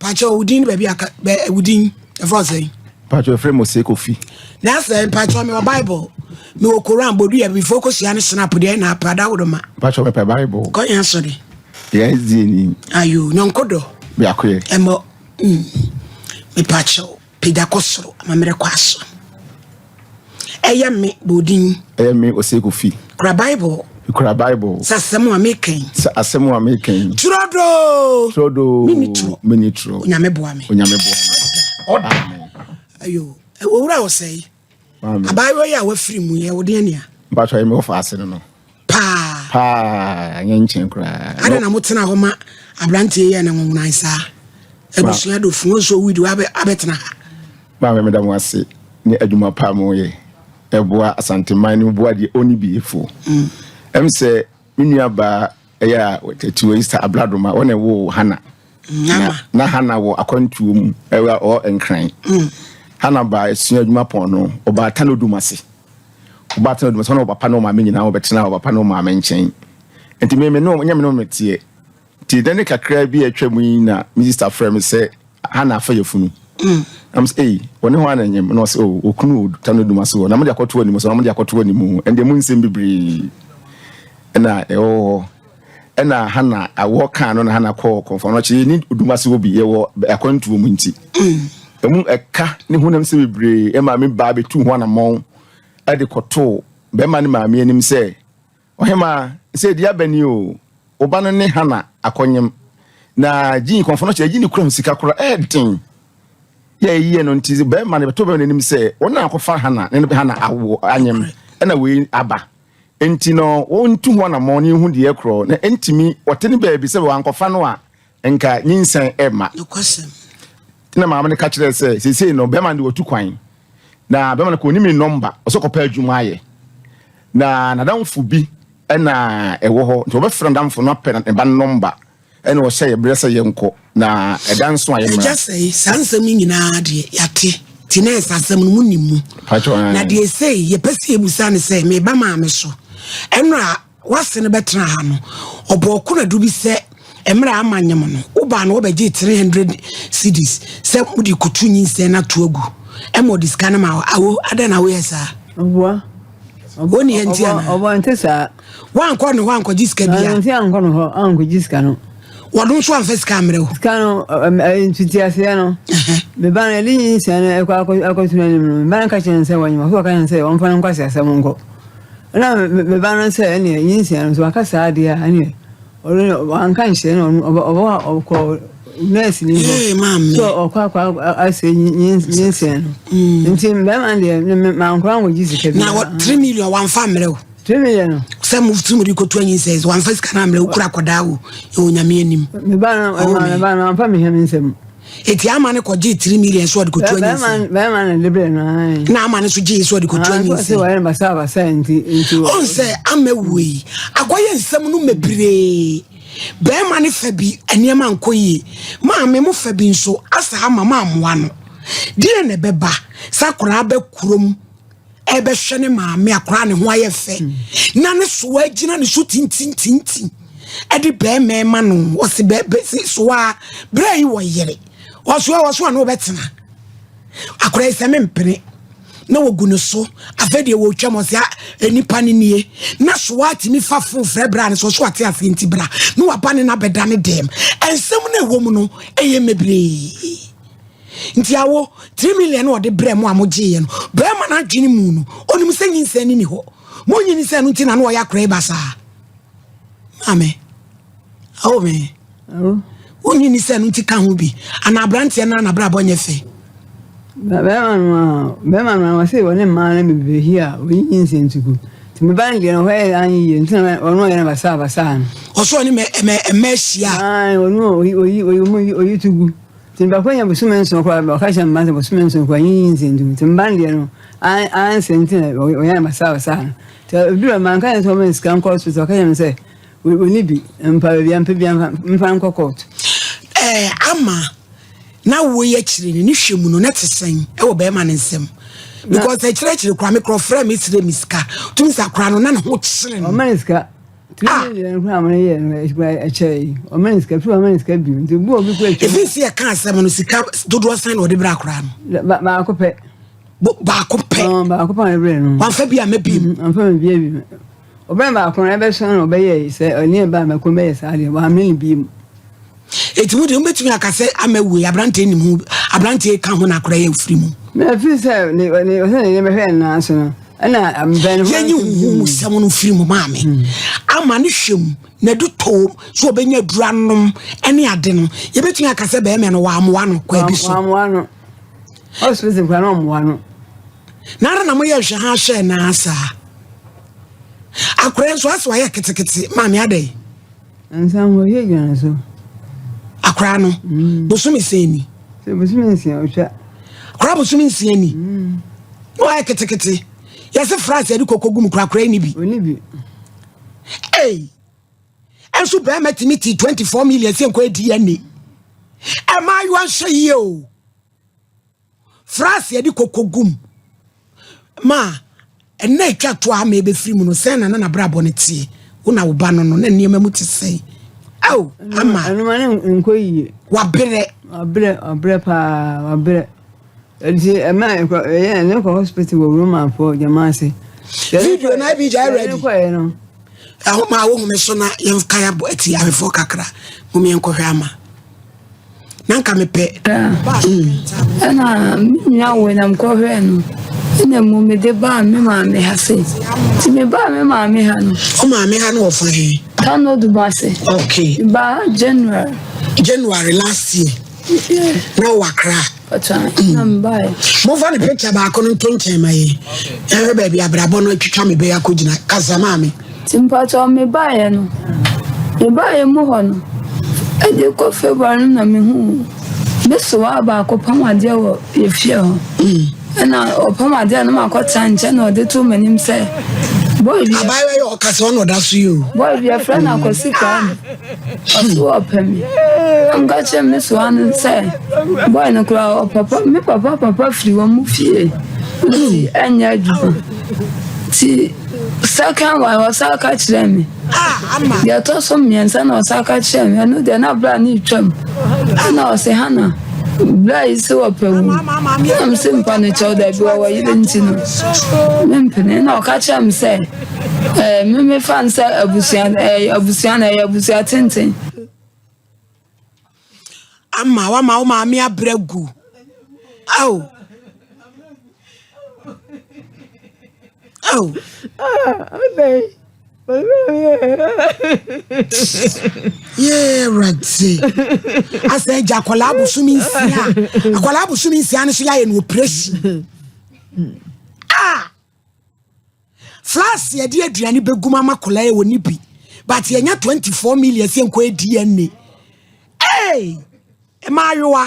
Pakyɛ wo din ne baabi aka bɛ wo din ɛfrɛ sɛn? Pakyɛ ɛfrɛ mo Osei Kofi. Na sɛ mpakyɛ me wɔ Bible, me wɔ Koran bodu yɛ before ko sua ne snap deɛ na apa da wo ma. Pakyɛ mepɛ Bible. Kɔ yɛn asɔre. Yɛ SDA ni. Ayo nyɔnko dɔ. Biako yɛ. Ɛmɔ me pakyɛ pagya kɔ soro amammerɛ kɔ aso. Ɛyɛ me bɔ din. Ɛyɛ me Osei Kofi. Kura Bible. Kura Bible. Sɛ asɛm a meka yi. Sɛ asɛm a meka yi. Turodoo. Turodoo. Mini turo. Mini turo. Onyame boa me. Onyame boa me. Ɔda. Amen. Ayo. Owura ɔsɛe. Abaayewa yi a wafiri mu yɛ wode ania. Mpatwa yi me wɔfa ase no no. Paa. Paa nyɛ nkyɛn koraa. Ada na motena hɔ ma aberanteɛ yɛ ne nwonwonan saa. Abusua do funu nso widi abɛtena ha. Maame meda mo ase ne adwuma pa mo yɛ. Ɛboa Asanteman no boa deɛ ɔnni biefo. Ɛm sɛ me nua baa ɛyɛ a tatuo yi sa abladoma wɔn na ɛwoo Hana. Na, na Hana wɔ akwantuo mu ɛwɔ ɔ Nkran. Hana baa esua adwuma pɔn no ɔbaa Tanodum ase. Ɔbaa Tanodum ase ɔne ɔpapa ne ɔmaame nyinaa wɔbɛtena ɔpapa ne ɔmaame nkyɛn. Nti me me ne nyɛ me ne ɔmo teɛ. Nti dɛ ne kakra bi a atwa mu yi na me sista frɛ me sɛ Hana afa yafunu. Na mesɛ ei, wɔne hwan na ɛnyem? Na ɔsɛ oh, okunu wɔ ta no dum ase hɔ. Na mode akɔto anim sɛ na mode akɔto anim. Ɛndeɛ mu nsɛm bebree ɛna ɛwɔ hɔ. Ɛna Hana awɔ kaa no na Hana kɔɔ kɔmfoɔ no akyi. Yɛni dum ase hɔ bi, yɛwɔ akwantuo mu nti. Ɛmu ɛka ne honam sɛ bebree ɛma me baa bɛtuu ho anammɔn ɛde kɔtoo bɛrima ne maame anim sɛ Ɔhemaa, sɛ di aba ni o, wo ba no ne Hana akɔnyem. Na gye kɔmfo no kyerɛ, gye ne kura sika kora ɛyɛ den. Yɛ ɛyɛ no nti bɛrima no bɛto bɛrima no anim sɛ wɔn na akɔfa Hana ne Hana awo anyem ɛna wei aba. Nti no wɔntu ho anammɔn ne nhu deɛ korɔ na ɛntumi wɔte ne baabi sɛ wɔankɔfa no a nka nyinsɛn ɛma. Nokwasɛm. Na maame no ka kyerɛɛ sɛ seesei no bɛrima no de watu kwan na bɛrima no kɔ onim ne nɔmba ɔsɛ kɔpɛ adwuma ayɛ. Na n'adamfo bi na ɛwɔ hɔ, nti wɔbɛfrɛ n'adamfo no apɛ ne ba no nɔmba, ɛna ɔhyɛ yɛ berɛ sɛ yɛnkɔ, na ɛda nso a yɛmmra. Agya sɛe, saa nsɛm yi nyinaa deɛ yɛate, nti na ɛsɛ asɛm no monim mu. Pakyɛ, Na deɛ sei yɛpɛ sɛ yɛbusa ne sɛ, meba maame so, ɛnora W'ase no bɛtena ha no, ɔbɔɔ konadu bi sɛ mmerɛ a ama nyem no, wobaa no wɔbɛgyee 300 cedis sɛ mode kɔtu nyinsɛn no ato agu, ɛma ɔde sika no maa wo. Awo, adɛn na woyɛ saa? Ɔboa. Ɔnni ha nti anaa? Ɔboa nte saa. Woankɔ ne hɔ ankɔgye sika bia? Nti ankɔ ne hɔ ankɔgye sika no. Wɔno nso amfa sika ammrɛ wo? Sika no, mfitiaseɛ no, me ba no, yɛde nyinsɛn no ɛkɔ akɔto n'anim no, me ba no ka kyerɛ no sɛ wɔnyem, ɔso ɔka kyerɛ no sɛ ɔmfa no nkwaseasɛm nkɔ. Ɛna me ba no sɛ ɛneɛ nyinsɛn no so waka saa adeɛ a ɛneɛ ɔno ne wanka nhyɛ no ɔno ɔbɛ ɔbɛ ɔkɔ nurse ni hɔ so ɔkɔ akɔ asɛ nyinsɛn no mm. nti bɛrima deɛ ne me mankora nkɔgye sika bi na wɔ 3 million wamfa mmerɛ o 3 million no sɛ mo tiri mu de kɔtu anyinsɛn sɛ wamfa sika no ammerɛ wokura akɔdaa wo ɛwɔ nyame anim me ba no me ba no amfa me hwɛ me nsɛm Eti ama no kɔgyee 3 million so ɔde kɔtu anyinsɛn. Bɛrima no de brɛ no ae. Na ama no nso gyee so ɔde kɔtu anyinsɛn. Sɛ wɔyɛ no basaa basaa nti nti. Ɔn sɛ ama wuo yi akɔyɛ nsɛm no mebree. Bɛrima no fa bi nneɛma nkɔ yie. Maame mo fa bi nso asa ama ma amoa no. Deɛ na ɛbɛba sɛ akwaraa bɛ kurom ɛbɛhwɛ ne maame akwaraa ne ho ayɛ fɛ na ne soa gyina ne so tintintintin ɛde bɛrima ma no ɔsi bɛɛ si soa berɛ yi wɔ yere ɔsoa ɔsoa na ɔbɛtena akwaraa yi sɛ mempene na wɔgu ne so afei deɛ wɔtwam ɔsɛ ah, nipa no nie na soa atumi fa fon frɛ bra no so ɔso ate aseɛ nti bra na waba ne no abɛda ne dɛm ɛnsɛm no ɛwɔ mu no ɛyɛ mmebree Nti awo 3 million na ɔde brɛ mo a mo gyeeɛ no, bɛrima no adwene mu no, ɔnim sɛ nyinsɛn no ni hɔ. Mo nyinsɛn no nti na na ɔyɛ akora yi basaa. Maame, awo me. Wo nyinsɛn no nti ka ho bi. Ana aberanteɛ no anabrabɔ nyɛ fɛ. Bɛrima no a, bɛrima no a wɔse wɔne mmaa no bebree hi a wɔyi nyinsɛn tugu. Nti me ba no deɛ no hɔ yɛ anyɛ yie nti na ɔno ɔyɛ no basaa basaa no. Ɔsɛ ɔne mɛ mɛ mmaa ahyia. Ɔno oyi oyi oyi oyi tugu. Nti meba nya bosome nson koraa ɔka kyerɛ me mma sɛ bosome nson koraa nyiyi nsɛntu nti mba no deɛ no ansɛ nti na ɔyɛ no basaa basaa no nti ɛduru a manka yɛn sɛ ɔma sika nkɔ hospital ɔka kyerɛ me sɛ ɔni bi mpa baabi a mpɛ bi mfa nkɔ court. Ɛɛ ama na wo yɛ akyire no ne hwɛ mu no na te sɛn ɛwɔ bɛrima ne nsam because akyire akyire koraa me korɔ frɛ me srɛ me sika tumi sɛ akora no na ne ho kyerɛ no. Ɔma ne sika. Ah. Tumi no kura mo yɛ no ɛkyɛ yi. Ɔma ne sika fi ɔma ne sika bi nti bu obi kura atwa. Efi si ɛka asɛm no sika dodoɔ sɛn na ɔde brɛ akora no. Baako pɛ. Baako pɛ. Baako pɛ na ɛbrɛ no. Wamfa bi ama bi. Wamfa bi bi. Ɔbɛn baako no ɛbɛsɔn na ɔbɛyɛ sɛ ɔne ɛba mɛko bɛyɛ saa deɛ wamene ne bi mu. Eti wo deɛ wobɛtumi aka sɛ ama wei aberanteɛ nim ho aberanteɛ ka ho na akora yɛ mfiri mu. Na ɛfiri sɛ ne ne ɔsɛ ne bɛhwɛ nnan so no ɛna mbɛn ho. Yɛnyi huhu mu sɛm no mfiri mu maame hmm. ama ne hwɛ mu na ɛde toom so ɔbɛnya aduru anom ɛne ade no yɛbɛtumi aka sɛ bɛrima no wɔamoa no kwa bi so. Wɔamoa no hospital kura na ɔmoa no. Na ara na moyɛ nhwɛ ha ahwɛ naa saa akora nso asɛ wayɛ ketekete maame adɛn. Nsa ho yɛ gyina so. Akora no mm. bosome sɛn ni. Sɛ bosome nsia otwa. Akora bosome nsia ni. Mm. Na wayɛ ketekete. Yɛsɛ France yɛde koko gu mu kora akora ni bi. Oni bi. Ei. Ɛnso bɛrima tumi ti 24 million sɛ nkɔ DNA. Ɛmaayewa nhyɛ yie o. France yɛde koko gum ma ɛnna atwa to a ma ɛbɛfiri mu no sɛn na na n'abrabɔ no teɛ wo na wo ba no no na nneɛma mu te sɛn ao ama ɛnoma ne nkɔ yie wabrɛ wabrɛ wabrɛ paa wabrɛ nti ɛma ɛkɔ ɛyɛ ɛne kɔ hospital wɔ romanfoɔ gyama ase video na ebi gya ready ɛho ma wohu me so na yɛnka yɛabɔ ati ahwɛfoɔ kakra mom yɛnkɔhwɛ ama na nka mepɛ. Ɛna me nua wei na mekɔhwɛɛ no ɛna mu mede baa me maame ha sei nti mebaa me maame ha no. Wo maame ha no wɔfa he? Tano Dumase. Okay. Mebaa January. January last year. Yeah. Na wɔ Accra. Na mebaeɛ. Momfa ne picture baako no nto nkyɛn ma yɛn. Yɛhwɛ baabi abrabɔ no atwitwa me bɛyɛ akɔgyina. Kasa maame. Nti mpakyɛw mebaeɛ no, mebaeɛ mu hɔ no, ɛde kɔ February no na mehuu me sewaa baako pam adeɛ wɔ yɛ fie hɔ. Ɛna ɔpam adeɛ no makɔtena nkyɛn na ɔde too m'anim sɛ boy bi. Abaayewa yi ɔkasa ɔna ɔda so yi o. Boy bi yɛfrɛ no Akwasi Kwame. Ɔse ɔpɛ me. Na meka kyerɛ me soa no sɛ boy no koraa ɔpapa me papa papa firi wɔn mu fie nti ɛnyɛ adwuma. Nti second one ɔsan ka kyerɛ me. Deɛ ɛtɔ so mmiɛnsa na ɔsan ka kyerɛ me ɛno deɛ na bra ne retwam. Ɛna ɔse Hana bra yi se ɔpɛ wo. Ɛna mese mpa no kyɛw dabi ɔwɔ yere nti no mempene. Ɛna ɔka kyerɛ me sɛ Ɛɛ, me mefa no sɛ abusua ɛyɛ abusua na ɛyɛ abusua tenten. Ama wama wo maame abrɛ gu. Ao. Ao. Yee Awurade. Asɛ agya akwadaa abosom nsia. Akwadaa abosom nsia no so yɛayɛ no operation. Ah! Flask yɛde aduane bɛgum ama kola yɛ wɔ ne bi but yɛnya 24 million sɛ nkɔ DNA hey mmaayewa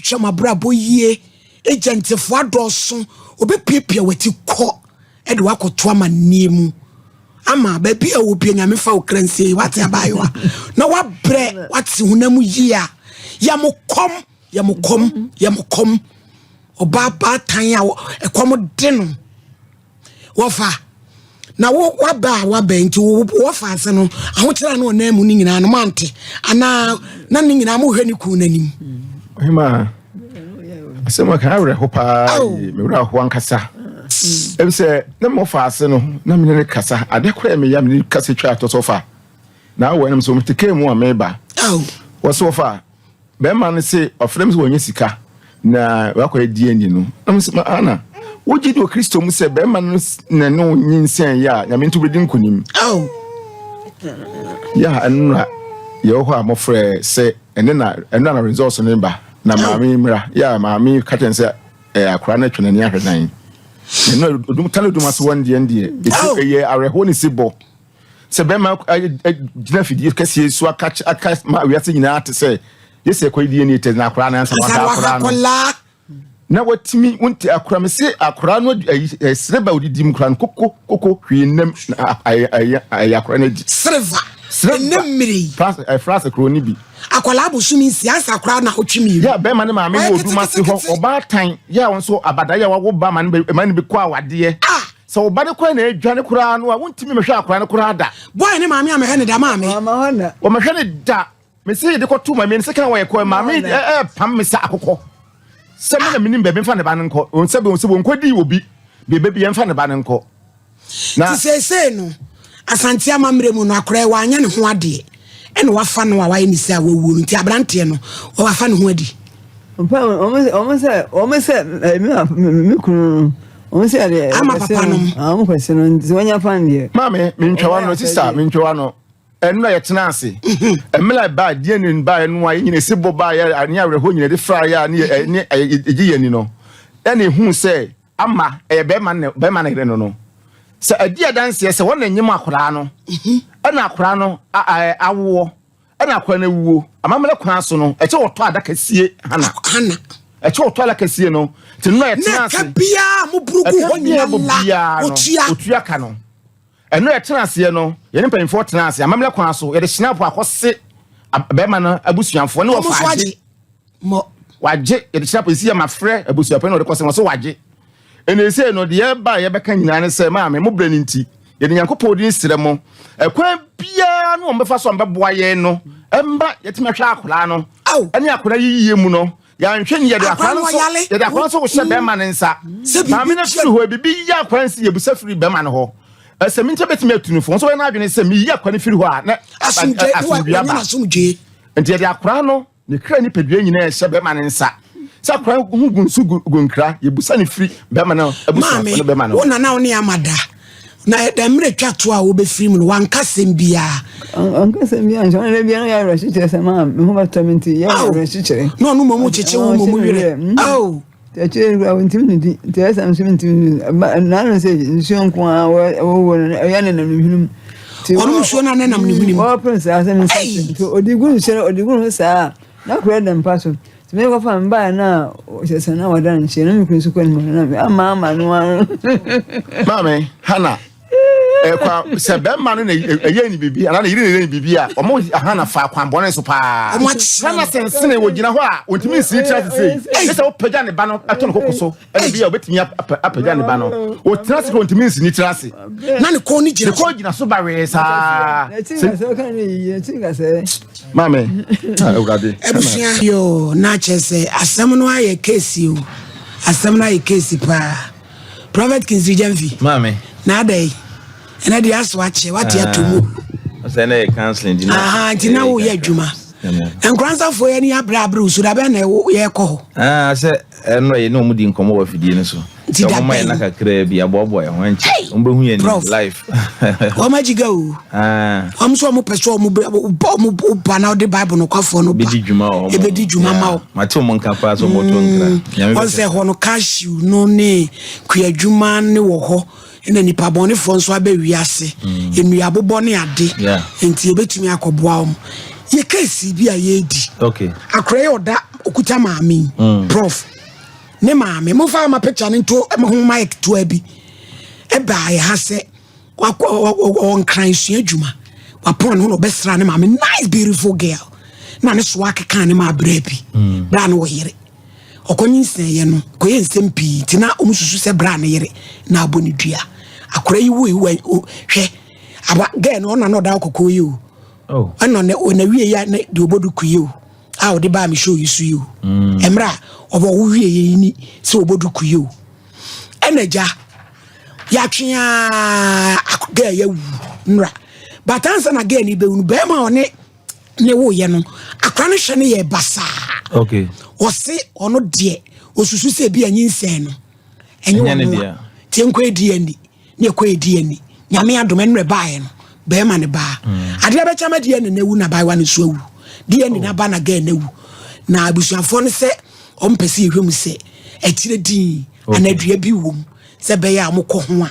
hwɛ mo abrabɔ yie agentfoɔ adɔɔso obɛpiapia w'ati kɔ ɛde wakɔto amanneɛ mu ama baabi a wɔ bia nyame fa wo kra nsie wate abaayewa na wabrɛ wate honam yie a yɛ mo kɔm yɛ mo kɔm yɛ mo kɔm ɔbaa baatan a ɛkɔm de no wɔfa na wo waba a waba nti wɔfa ase no ahokyerɛ na ɔnan mu no nyinaa no mante anaa na ne nyinaa mohwɛ ne kun n'anim. Ɔhema asɛm aka awerɛho paa mewerɛ aho ankasa ɛm sɛ na mɔfa ase no na mene ne kasa ade koraa meya mene kasa twa atɔ so fa na awɔ ɛnam sɛ wɔte kaa mu a meba wɔ so wɔfa Bɛrima no se ɔfrɛ me sɛ wɔnyɛ sika na wakɔyɛ DNA no. Na mese ma ana wogye di wɔ Kristo mu sɛ bɛrima no na ne wo nyinsɛn yɛ a Nyame nti wobɛdi nkonim. Yɛ a ɛno na yɛwɔ hɔ a mɔfrɛ sɛ ɛne na ɛno na results no ba na maame mmra yɛ a maame ka kyɛn sɛ ɛɛ akora no atwa n'ani ahwɛ dan. Ɛno odum tane odum ase wɔn deɛ deɛ ɛyɛ awerɛhoɔ ne sebɔ. Sɛ bɛrima gyina afidie kɛseɛ so aka aka ma wiase nyinaa te sɛ yɛsɛ ɛkɔ DNA test na akwaraa no ansa waka akwaraa no na watumi wonte akwaraa me se akwaraa no ayi sereba odidi mu koraa no koko koko hwee nam ɛyɛ ɛyɛ akwaraa no adi sereba sereba mmiri France kuro no bi akwaraa abosom nsia ansa akwaraa na ɔtwe mmienu yɛ bɛrima ne maame wɔ odum ase hɔ ɔbaatan yɛ a wɔn nso abada yɛ a wawo ba ma ne bɛ kɔ awadeɛ ah. Sɛ wo ba no koraa na adwane koraa no a, wontumi mmɛhwɛ akwadaa no koraa da. Boy ne maame ammɛhwɛ no da maame. Wamma hɔ da. Wɔmmɛhwɛ no da. Mese yɛde kɔto maame no sɛ kan wɔyɛ kɔ maame ɛɛpam me sɛ akokɔ. Sɛ me na menim baabi mfa ne ba no nkɔ. Sɛ sɛ wɔnkɔdii obi baabi bi yɛmfa ne ba no nkɔ. Na Nti seesei no, Asante amammerɛ mu no, akwadaa yi wanyɛ ne ho adeɛ ɛna wafa no a wayɛ ne sɛ a wawuo no nti aberanteɛ no wafa ne ho adi. Wɔn sɛ wɔn sɛ me kunu no wɔn sɛ ɛdeɛ ama papa nom wɔn kwasi no nti wɔn nya fan deɛ. Maame mentwa wano sista mentwa wano ɛno na yɛtena ase mmerɛ ɛbaa DNA baa ɛno a yɛnyina esi bɔ baa yɛ ne awerɛhɔ nyina de fra yɛ a ne ne ɛgye yɛn ani no ɛna ehu sɛ ama ɛyɛ bɛrima ne bɛrima ne yere no no sɛ ɛdi adanseɛ sɛ wɔn na enyim akwadaa no ɛna akwadaa no awoɔ Ɛna akwadaa no awuo. Amammerɛ kwan so no, ɛkyɛ wɔtɔ adaka sie Hana. Hana. Ɛkyɛ wɔtɔ adaka sie no. Nti no na yɛtena ase. Na ɛka biara mo buru gu hɔ nyina la otua. Otua ka no. Ɛno yɛtena aseɛ no, yɛne mpanyinfoɔ tena ase. Amammerɛ kwan so, yɛde hyinapo akɔse bɛrima no abusuafoɔ ne wɔfa agye. Mɔ. Wagye, yɛde hyɛ polisi yɛ mafrɛ abusuapɛn na ɔde kɔsɛm ɔsɛ wagye. Ɛna ɛsei no deɛ ɛba a yɛbɛka nyinaa ne sɛ maame mo brɛ no nti yɛde Nyankopɔn din srɛ mo ɛkwan biara no wɔn bɛfa so a wɔbɛboa yɛn no ɛmba yɛtumi ahwɛ akwadaa no ɛne akwadaa yi yie mu no yɛanhwɛ ni yɛde akwadaa no nso yɛde akwadaa nso hyɛ bɛrima ne nsa maame no firi hɔ bibi yɛ akwadaa no si yɛbusa firi bɛrima no hɔ ɛsɛ mi nkyɛn bɛtumi atu no fo nso wɔyɛ n'adwene sɛ meyi akwadaa no firi hɔ a na asomdwe aba nti yɛde akwadaa no Ne kra nipadua nyinaa hyɛ bɛrima no nsa. Sɛ akora ho gu nsu gu nkra, yɛbusa no firi bɛrima no abusuafoɔ ne bɛrima no. Maame, wo nana wo ne ama da. Na ɛda mmerɛ twa to a wobɛfiri mu no, wanka asɛm biara. Wanka asɛm biara nso, ɔno da biara yɛ awerɛkyekyerɛ sɛ maa me ho bɛtɔ me nti yɛ awerɛkyekyerɛ. Na ɔno mmom kyekye wo mmom werɛ. Ao. Akyire no koraa wɔntumi nnidi nti ɛyɛ sɛ nso mentumi nnidi naano sɛ nsuo nko ara wɔwɔ no ɛyɛ ne nam ne hwenem. Ɔnom nsuo no a ne nam ne hwenem. Wɔpere saa sɛ ne nsa nti ɔde gu nsuo no ɔde gu ho saa na akora da mpa so nti me kɔfa me baa na kyerɛ sɛ na wɔda no nkyɛn na me kunu nso kɔ ne mu na ama ama no ano. Maame Hannah ɛkwa sɛ bɛrima no na ɛyɛ ne biribi anaa ne yere na ɛyɛ ne biribi a wɔn Hannah fa kwan bɔne so paa Hannah sensene wɔgyina hɔ a wɔntumi nsini tiri ase sei ne sɛ wopagya ne ba no ɛto ne koko so ɛna bi a wɔbɛtumi apagya ne ba no wɔtena ase kɔ wɔntumi nsini tiri ase na ne kɔn ne gyina ne kɔn gyina so bawee saa maame awurade abusua yoo na kyerɛ sɛ asɛm no ayɛ keesi o asɛm no ayɛ keesi paa Prophet Kingsley Gyamfi. Maame. Na adɛ yi. Ɛnɛ deɛ aso akyɛ wate ato mu. Ɔsɛ ɛnɛ yɛ counseling di na. Aha nti na woyɛ adwuma. Nkoransafoɔ yɛ ni abrɛ abrɛ osu da bɛn na yɛkɔ hɔ. Ah sɛ ɛnora yɛ ne wɔn di nkɔmɔ wɔ afidie no so. Nti da bɛn. Wɔn ma yɛ na kakraa bi aboaboa yɛn ho ɛnkyɛ. Wɔn bɛ hu yɛn ni life. Wɔn agyiga o. Wɔn nso wɔn pɛ sɛ wɔn bɛ wɔn ba na wɔde Bible nokwafoɔ no ba. Bɛdi dwuma wɔ wɔn. Ebedi dwuma ma wo. Mate wɔn nka paa sɛ wɔn to nkra. Nyame bɛhwɛ. Wɔn sɛ hɔ no cashew no ne kuadwuma ne wɔ hɔ ɛna nipa bɔnefoɔ nso abɛ wiase. Nnua bobɔ ne ade. Nti ebetumi akɔboa wɔn. Yɛ keesi bi a yɛredi. Okay. Akora yi ɔda okuta maame yi. Prof. Ne maame. Mo fa ama picture no nto ho mic toa bi. Ɛbaa yɛ ha sɛ. Wakɔ ɔwɔ nkran sua adwuma. Wapɔn ne ho na ɔbɛsra ne maame nice beautiful girl. Na ne soa keka ne ma abira bi. Mm. Bra no ɔyere. Ɔkɔ nyinsɛn yɛ no kɔyɛ nsɛm pii nti na ɔmo susu sɛ bra ne yere na abɔ ne dua. Akora yi wo yi hwɛ aba girl no ɔna na ɔda kɔkɔɔ yi o. Oh. Ɛna ne na wie ya ne de ɔbɔ duku yi o. A ɔde baa me show yi so yi o. Mm. Ɛmra ɔbɔ wo wie yi ni sɛ ɔbɔ duku yi o. Ɛna gya yɛatwe aa girl yɛawu nnora but ansa na girl no bɛwu no bɛrima a ɔne ne woyɛ no akora no hwɛ no yɛ basaa okay ɔse ɔno deɛ ɔsusu sɛ ebi anyinsɛn no ɛnyɛ ɔno a tie nkɔ edi ani ne ɛkɔ edi ani nyame adom ɛnwerɛ baeɛ no bɛrima ne baa mm. adeɛ bɛkyɛ ma deɛ ne n'awu na baayewa no nso awu deɛ ne n'aba na girl n'awu na abusuafoɔ no sɛ ɔmpɛ sɛ yɛhwɛ mu sɛ akyire din anaa dua bi wɔ mu sɛ ɛbɛyɛ a wɔkɔ ho a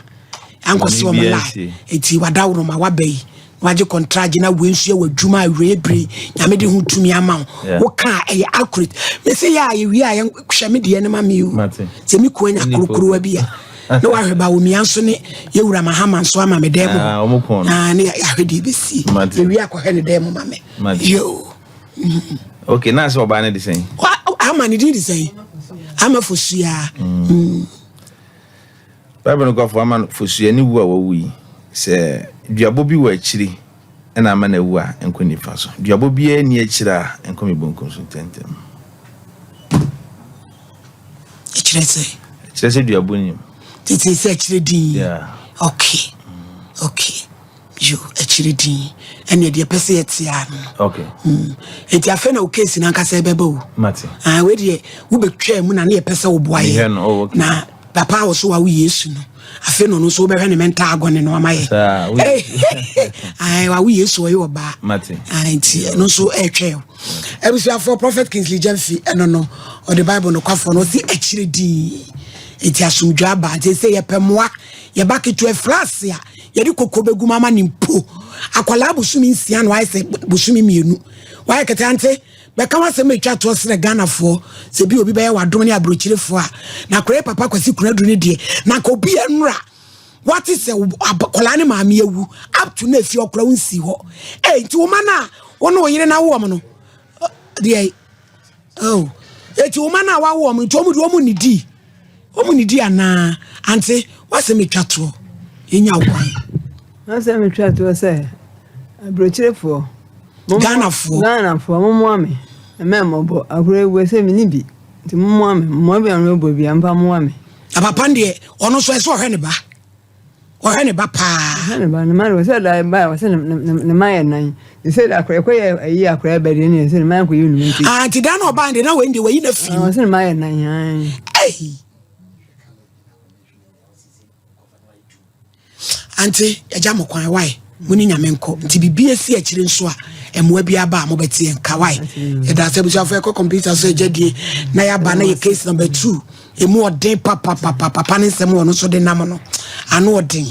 ankɔsi wɔn lie eti wadaworo ma waba yi wagye kɔntragye na wei nso yɛ w'adwuma awie bere nyame de ho tumi ama wo woka a ɛyɛ accurate mese yɛ a yɛwie a yɛhwɛ me deɛ no ma me o sɛ me kua nya korokorowa bi a na wahwɛ ba wɔmia nso ne yɛwura mahama nso ama me dɛn mu ah, ah, ne yɛahwɛ deɛ ɛbɛsi yɛwie akɔhwɛ ne dɛn mu ma me yo ok na sɛ ɔbaa no de sɛn ama ne din de sɛn ama fosua mm. Mm. Bible nokwafo ama no Fosuani wu a wawu yi, sɛ duabɔ bi wɔ akyiri na ama no awu a, ɛnkɔ nifa so. Duabɔ biara nni akyiri a, ɛnkɔ me bonkum so ntɛmntɛm. Ɛkyerɛ sɛ? Ɛkyerɛ sɛ duabɔ nnim. Tete sɛ ɛkyerɛ din. Yeah. Okay. Okay. Yo, ɛkyerɛ din. Ɛne deɛ ɛpɛ sɛ yɛte a no. Okay. Enti afei na wo case no ankasa ɛbɛba o. Mate. Ah, wei deɛ wobɛtwaa mu na ne yɛpɛ sɛ woboa yɛ. No, oh, okay. Na papa a wɔso wawo Yesu no, afei na ɔno nso wobɛhwɛ ne mental agony no ama yɛ. Wawo Yesu ɔyɛ ɔbaa. Mate. Ah, nti ɛno nso ɛretwɛn o. Abusuafoɔ Prophet Kingsley Gyamfi ɛno no ɔde Bible nokwafoɔ no ɔsi akyire din. Nti asomdwa aba nti sɛ yɛpɛ mmoa yɛba ketewa flase a yɛde koko bɛgu mu ama ne mpo akwadaa bosome nsia na wayɛ sɛ bosome mmienu wayɛ kɛtɛ ante bɛka wasɛm atwa toɔ serɛ Ghanafoɔ sɛ bi obi bɛyɛ wadom ne aburokyerefoɔ a na akwadaa papa Kwasi Kunadu ne deɛ na nka obi nnora wate sɛ akwadaa ne maame awu up to na efi ɔkora wo nsi hɔ ee nti wo ma no a wo ne wo yere na awo wɔn no deɛ Oh, eti wo ma no a wawo wɔn nti wɔn de wɔn nnidi wɔn nnidi anaa ante wasɛm etwa toɔ yɛnya wo kwan. Wasɛm etwa toɔ sɛ aburokyerefoɔ Ghanafoɔ Ghanafoɔ mommoa me ɛmɛ mmɔbɔ akora ewu sɛ me ni bi nti mommoa me mmoa bi a ɔno bɔ bi ampa mmoa me. Na papa deɛ ɔno nso ɛsɛ ɔhwɛ ne ba. Ɔhwɛ ne ba paa. Ɔhwɛ ne ba ne ma no sɛ da ba ɔsɛ ne ne ma yɛ nan sɛ da akora ɛkɔ yɛ ayi akora ɛbɛ deɛ ne sɛ ne ma yɛ nkɔ yɛ num nti. Ah nti da na ɔbaa deɛ na wɔn deɛ wɔyi na firi mu. Ɔsɛ ne ma yɛ nan han. Ɛyi. Ante ɛgya mo kwan wae mo ne nyame nkɔ nti biribi esi akyire nso a mmoa bi aba a mobɛte yɛn nka wae yɛda sɛ abusuafo yɛkɔ kɔmputa so agya die na yɛaba na yɛ case number 2 Emu ɔden papapapa, papa ne nsɛm a ɔno nso de nam no, ano ɔden.